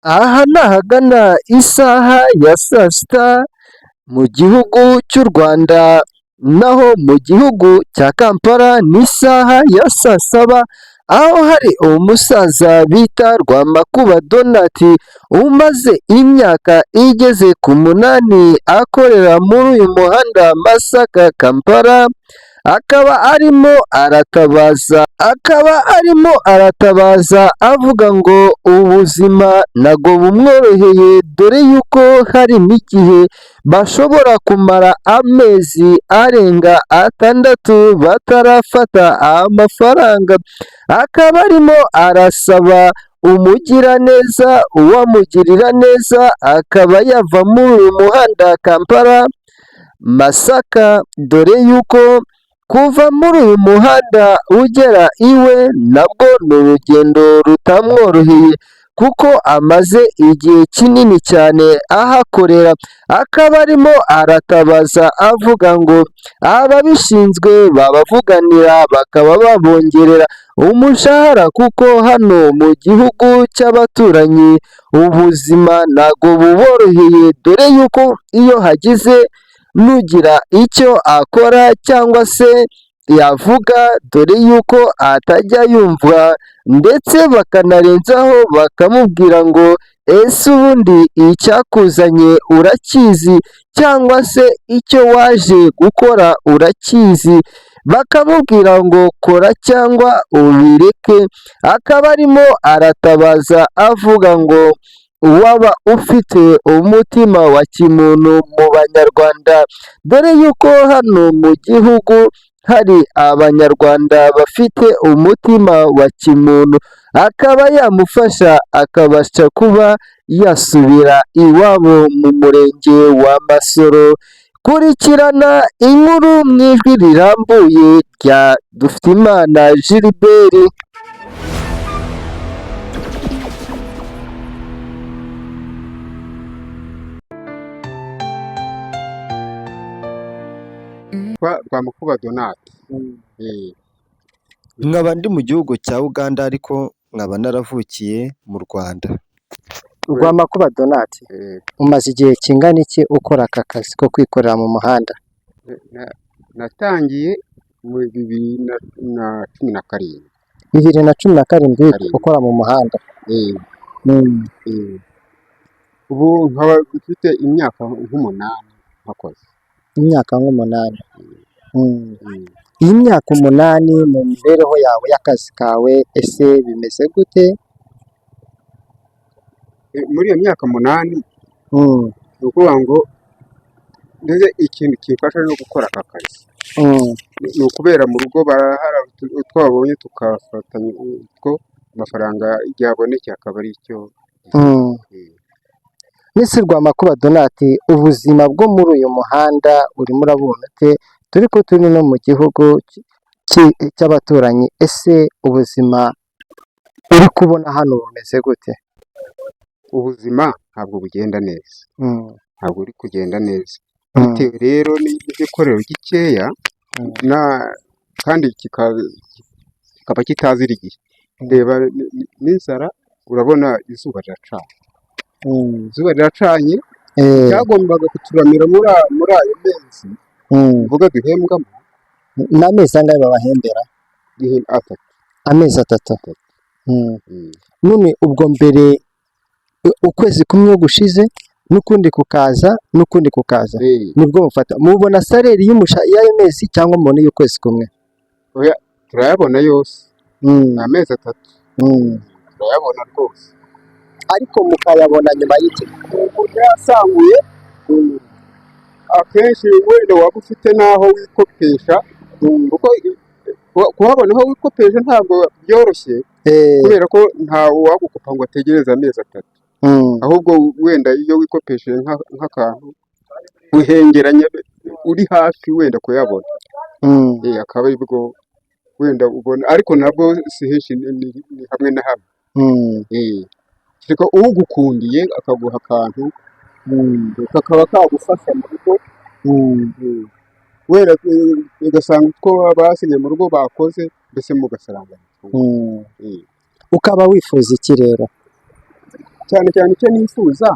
Aha ni ahagana isaha ya saa sita mu gihugu cy'u Rwanda, naho mu gihugu cya Kampala ni isaha ya saa saba, aho hari umusaza bita Rwamakuba Donati umaze imyaka igeze ku 8 akorera muri uyu muhanda Masaka Kampala, akaba arimo aratabaza, akaba arimo aratabaza avuga ngo ubuzima ntabwo bumworoheye, dore yuko hari n'igihe bashobora kumara amezi arenga 6 batarafata amafaranga, akaba arimo arasaba umugiraneza uwamugirira neza akaba yava muri uyu muhanda Kampala Masaka, dore yuko kuva muri uyu muhanda ugera iwe nabwo ni urugendo rutamworoheye, kuko amaze igihe kinini cyane ahakorera, akaba arimo aratabaza avuga ngo ababishinzwe babavuganira bakaba babongerera umushahara, kuko hano mu gihugu cy'abaturanyi ubuzima ntabwo buboroheye, dore yuko iyo hagize n'ugira icyo akora cyangwa se yavuga, dore yuko atajya yumvwa, ndetse bakanarenzaho bakamubwira ngo ese ubundi icyakuzanye urakizi cyangwa se icyo waje gukora urakizi, bakamubwira ngo kora cyangwa ubireke, akaba arimo aratabaza avuga ngo uwaba ufite umutima wa kimuntu mu banyarwanda, dore yuko hano mu gihugu hari abanyarwanda bafite umutima wa kimuntu, akaba yamufasha akabasha kuba yasubira iwabo mu murenge wa Masoro. Kurikirana inkuru mu ijwi rirambuye rya Dufiteimana Gilbert. Rwamakuba Donati. Nkaba ndi mu gihugu cya Uganda ariko nkaba naravukiye mu Rwanda. Rwamakuba Donati, umaze igihe kingana iki ukora aka kazi ko kwikorera mu muhanda? Natangiye muri 2017. 2017 Karindwi. ukora mu muhanda. Ubu nkaba mfite imyaka nk'8 nkakoze. Imyaka nk'8. Iyi myaka 8 mu mibereho yawe y'akazi kawe ese bimeze gute? Muri iyo myaka 8 ni ukuvuga ngo mbese ikintu kimfasha no gukora aka kazi ni ukubera mu rugo barahara utwo babonye tukafatanya utwo amafaranga yabonekeye akaba ari icyo. Miss Rwamakuba Donati, ubuzima bwo muri uyu muhanda urimo urabubona ute? Turi ko turi no mu gihugu cy'abaturanyi, ese ubuzima uri kubona hano bumeze gute? Ubuzima ntabwo bugenda neza, ntabwo buri kugenda neza bitewe rero n'igikorero gikeya kandi kikaba kitazira igihe. Reba n'inzara, urabona izuba riracanye, izuba riracanye, cyagombaga kuturamira muri ayo mezi mvuga duhembwamo. Ni amezi angahe babahembera? 3. Amezi 3. None ubwo mbere ukwezi kumwe gushize n'ukundi kukaza n'ukundi kukaza nibwo mufata mubona salary y'ayo mezi cyangwa mubona iy'ukwezi kumwe? Oya, turayabona yose, ni amezi 3 turayabona rwose. Ariko mukayabona nyuma y'iki? Yasanguye akenshi wenda waba ufite n'aho wikopesha, kuko kuhabona aho wikopesha ntabwo byoroshye, kubera ko nta wagukopa ngo ategereze amezi 3, ahubwo wenda iyo wikopesheje nk'akantu uhengeranya uri hafi wenda kuyabona, akaba aribwo wenda ubona, ariko nabwo si henshi, ni hamwe na hamwe. Kereka ugukundiye akaguha akantu kakaba kagufasha mu rugo, wenda ugasanga utwo basigaye mu rugo bakoze mbese mugasaranganya. Ukaba wifuza iki rero? Cyane cyane icyo nifuza,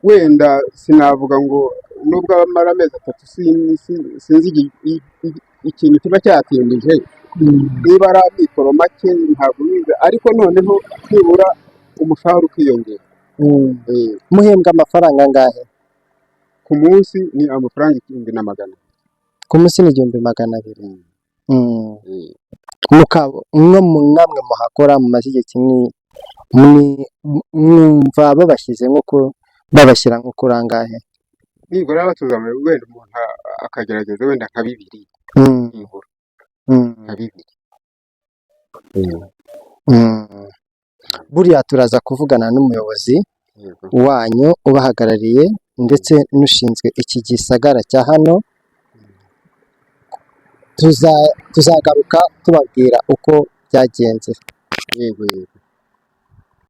wenda sinavuga ngo nubwo amara amezi 3, sinzi ikintu kiba cyatindije, niba ari amikoro make ntabwo bize, ariko noneho nibura umushahara ukiyongera. Muhembwa amafaranga angahe? Ku munsi ni amafaranga 1200. Ku munsi ni 1200. Mukaba mwe namwe muhakora mumaze igihe kinini, mwumva babashyize nko ku babashyira nko kuri angahe? Nibura batuzamuye wenda umuntu akagerageza wenda nka 2000, nibura nka 2000. Buriya turaza kuvugana n'umuyobozi wanyu ubahagarariye ndetse n'ushinzwe iki gisagara cya hano, tuzagaruka tubabwira uko byagenze. Yego.